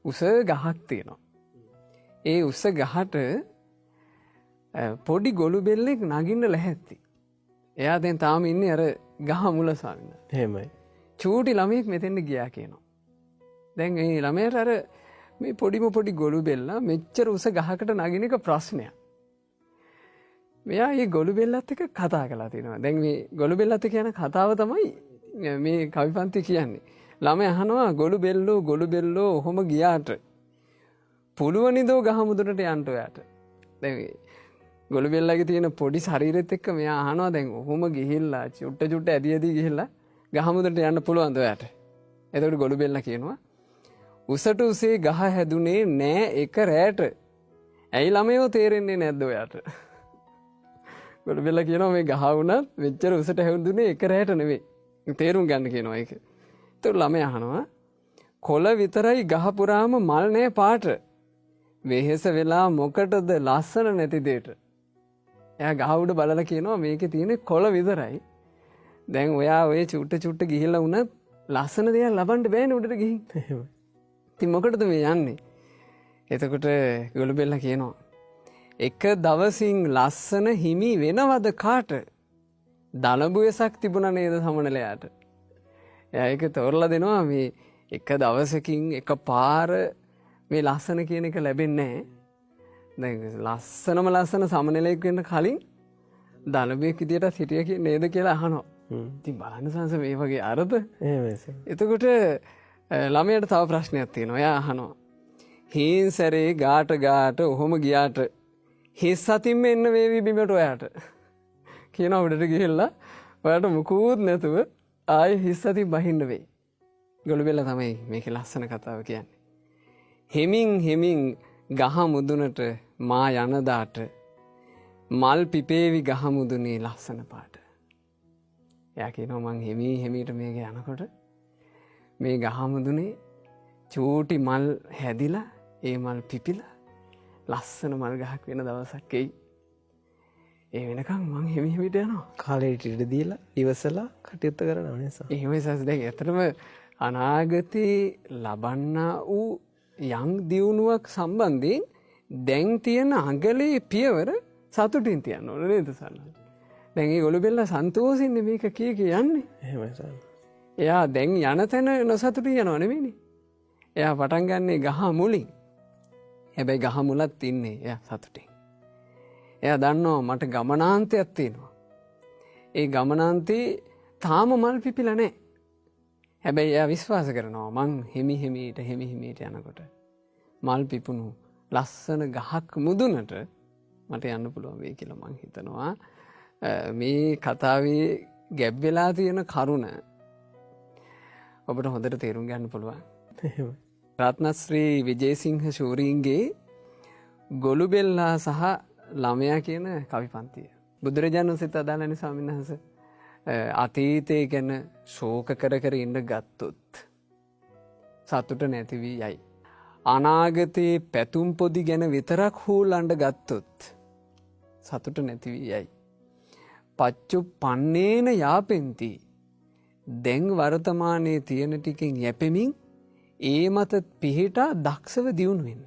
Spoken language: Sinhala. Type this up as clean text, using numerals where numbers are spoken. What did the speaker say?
උස ගහක් තියෙනවා. ඒ උස ගහට පොඩි ගොළු බෙල්ලෙක් නගින්න ලැහැත්ති. එයා දැන් තාම ඉන්නේ අර ගහ මුල ස්වාමීන් වහන්සේ. එහෙමයි. චූටි ළමයෙක් මෙතෙන්ට ගියා කියනවා. දැන් මේ ළමයාට අර මේ පොඩිම පොඩි ගොළු බෙල්ලා මෙච්චර උස ගහකට නගින එක ප්‍රශ්නයක්. මෙයා මේ ගොළු බෙල්ලත් එක්ක කතා කරලා තිනවා. දැන් මේ ගොළු බෙල්ලත් එක්ක යන කතාව තමයි මේ කවි පන්ති කියන්නේ. ළමයා අහනවා ගොළු බෙල්ලෝ ගොළු බෙල්ලෝ ඔහොම ගියාට පුළුවනිදෝ ගහ මුදුනට යන්න ඔයාට. දැන් මේ ගොළු බෙල්ලගේ තියෙන පොඩි ශරීරෙත් එක්ක මෙයා අහනවා දැන් ඔහොම ගිහිල්ලා චුට්ට චුට්ට ඇදි ඇදි ගිහිල්ලා ගහ මුදුනට යන්න පුළුවන්ද ඔයාට? එතකොට ගොළු බෙල්ලා කියනවා උසට උසේ ගහ හැදුනේ නෑ එක රෑට. ඇයි ළමයෝ තේරෙන්නේ නැද්ද ඔයාට? ගොළු බෙල්ලා කියනවා මේ ගහ වුණත් මෙච්චර උසට හැදුනේ එක රෑට නෙවෙයි. තේරුම් ගන්න කියනවා ඒක. එතකොට ළමයා අහනවා කොළ විතරයි ගහ පුරාම මල් නෑ පාට. වෙහෙස වෙලා මොකටද ලස්සන නැති දෙයට? එයා ගහ උඩ බලලා කියනවා මේකේ තියෙන කොළ විතරයි. දැන් ඔයා ඔය චුට්ට චුට්ට ගිහිල්ලා වුණත් ලස්සන දෙයක් ලබන්න බෑනේ උඩට ගිහින්. එහෙමයි. ඉතින් මොකටද මේ යන්නේ? එතකොට ගොළු බෙල්ලා කියනවා එක දවසින් ලස්සන හිමි වෙනවද කාට? දලබු වෙසක් තිබුණා නේද සමනලයාට? එයා ඒක තෝරලා දෙනවා මේ එක දවසකින් එක පාර මේ ලස්සන කියන එක ලැබෙන්නේ නැහැ. දැන් ලස්සනම ලස්සන සමනලයෙක් වෙන්න කලින් දලබුවෙක් විදියටත් හිටිය නේද කියලා අහනවා. ඉතින් බලන්න සංස මේ වගේ අරද. එහෙමයි සර්. එතකොට ළමයාට තව ප්‍රශ්නයක් තියෙනවා. එයා අහනවා හීන් සැරේ ගාට ගාට ඔහොම ගියාට හිස් අතින්ම එන්න වේවි බිමට ඔයාට. කියනවා උඩට ගිහිල්ලා ඔයාට මුකුත් නැතුව ආයෙ හිස් අතින් බහින්න වෙයි. ගොළු බෙල්ලා තමයි මේකේ ලස්සන කතාව කියන්නේ. හෙමින් හෙමින් ගහ මුදුනට මා යන දාට මල් පිපේවි ගහ මුදුනේ ලස්සන පාට. එයා කියනවා මං හෙමී හෙමීට මේක යනකොට මේ ගහ මුදුනේ චූටි මල් හැදිලා ඒ මල් පිපිලා ලස්සන මල් ගහක් වෙන දවසක් එයි. ඒ වෙනකන් මං හෙමි හෙමීට යනවා. කාලයට ඉඩ දීලා ඉවසලා කටයුත්ත කරනවා නේද සර්? එහෙමයි සර්. දැන් ඇත්තටම අනාගතේ ලබන්නා වූ යම් දියුණුවක් සම්බන්ධයෙන් දැන් තියෙන අඟලේ පියවර සතුටින් තියන්න ඕන නේද සර්? දැන් ඒ ගොළු බෙල්ලා සන්තෝෂින් මේක කිය කිය යන්නේ. එහෙමයි සර්. එයා දැන් යන තැන නොසතුටින් යනවා නෙමෙයිනේ. එයා පටන් ගන්නේ ගහ මුලින්. හැබැයි ගහ මුලත් ඉන්නේ එයා සතුටින්. එයා දන්නවා මට ගමනාන්තයක් තියෙනවා. ඒ ගමනාන්තේ තාම මල් පිපිලා නැහැ. හැබැයි එයා විශ්වාස කරනවා මං හෙමි හෙමීට හෙමි හෙමීට යනකොට මල් පිපුණු ලස්සන ගහක් මුදුනට මට යන්න පුළුවන් වෙයි කියලා මං හිතනවා. මේ කතාවේ ගැබ් වෙලා තියෙන කරුණ ඔබට හොඳට තේරුම් ගන්න පුළුවන්. එහෙමයි. රත්නශ්‍රී විජේසිංහ ශූරීන්ගේ ගොළු බෙල්ලා සහ ළමයා කියන කවි පන්තිය. බුදුරජාණන් වහන්සේත් අදාළනේ ස්වාමීන් වහන්සේ. අතීතය ගැන ශෝක කර කර ඉන්න ගත්තොත් සතුට නැති වී යයි. අනාගතයේ පැතුම් පොදි ගැන විතරක් හූල්ලන්න ගත්තොත් සතුට නැති වී යයි. පච්චුප්පන්නේන යාපෙන්ති. දැන් වර්තමානයේ තියෙන ටිකෙන් යැපෙමින් ඒ මත පිහිටා දක්ෂව දියුණු වෙන්න.